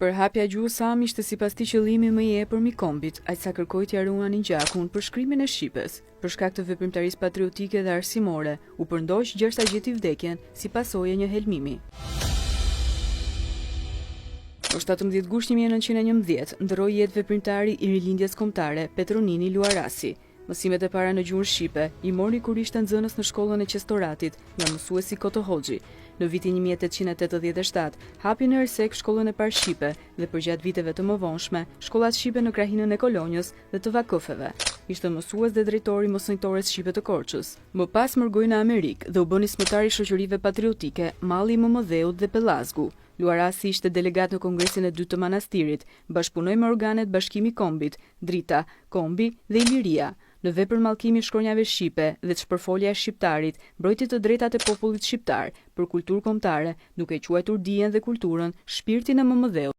Përhapja e gjuhës amë ishte sipas tij qëllimi më i epërm i kombit, aq sa kërkoi t'ia ruanin gjakun për shkrimin e shqipes. Për shkak të veprimtarisë patriotike dhe arsimore, u përndoq gjersa gjeti vdekjen si pasojë e një helmimi. Më 17 gusht 1911, ndërroi jetë veprimtari i Rilindjes Kombëtare, Petro Nini Luarasi. Mësimet e para në gjuhën shqipe i mori kur ishte nxënës në shkollën e Qestoratit, nga mësuesi Koto Hoxhi. Në vitin 1887, hapi në Ersekë shkollën e parë shqipe dhe përgjatë viteve të mëvonshme, shkollat shqipe në krahinën e Kolonjës dhe të Vakëfeve. Ishte mësues dhe drejtor i mësonjëtores shqipe të Korçës. Më pas mërgoi në Amerikë dhe u bë nismëtar i shoqërive patriotike Malli i Mëmëdheut dhe Pellazgu. Luarasi ishte delegat në Kongresin e Dytë të Manastirit, bashkëpunoi me organet Bashkimi i Kombit, Drita, Kombi dhe Iliria. Në veprën Mallkimi i shkronjave shqipe dhe Ç'përfolja e shqiptarit, mbrojti të drejtat e popullit shqiptar për kulturë kombëtare, duke quajtur dijen dhe kulturën shpirtin e mëmëdheut.